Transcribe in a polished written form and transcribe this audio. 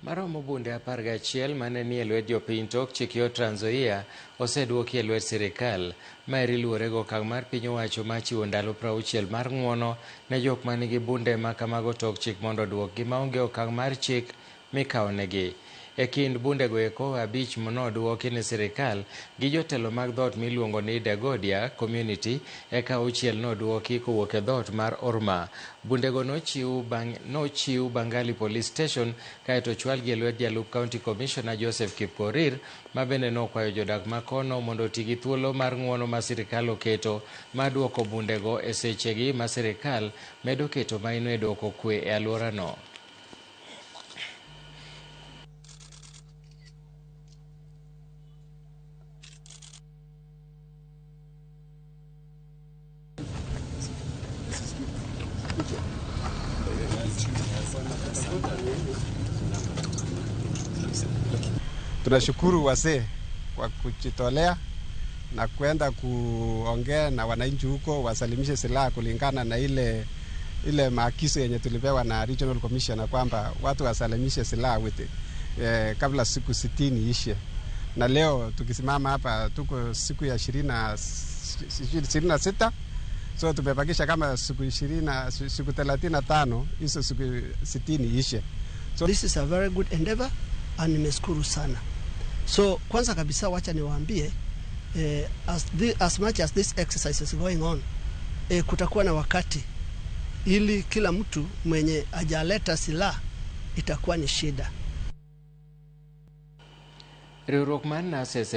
Maromo bunde 11 mane nie lwet jopiny tok chik yo Trans Nzoia oseduoki e lwet sirikal. Maeri luwore gi okang' mar piny owacho mar chiwo ndalo 60 mar ng'uono ne jok manigi bunde ma kamago tok chik mondo oduokgi maonge okang' mar chik mikawonegi. E kind bundego eko, 5 noduoki ne sirikal gi jotelo mag dhoot miluongo ni Dagodia Community, eka 6 noduoki kowuok e dhoot mar Orma. Bundego nochiw Bangali Police Station kaeto ochwalgi e lwet jalup County Commissioner Joseph Kipkorir, ma bende nokwayo jodak ma kono mondo oti gi thuolo mar ng'uono ma sirikal oketo mar duoko bundego e sechegi ma sirikal medo keto maino e duoko kwe e alworano. Tunashukuru wazee kwa kujitolea na kwenda kuongea na wananchi huko wasalimishe silaha kulingana na ile maagizo yenye tulipewa na Regional Commissioner kwamba watu wasalimishe silaha kabla siku 60 ishe. Na leo tukisimama hapa tuko siku ya 26, so tumebakisha kama siku 20, siku 35 hizo siku 60 ishe. So this is a very good endeavor and nimeshukuru sana. So kwanza kabisa wacha niwaambie, as much as this exercise is going on, kutakuwa na wakati ili kila mtu mwenye hajaleta silaha itakuwa ni shida. Riwruok mar NASS.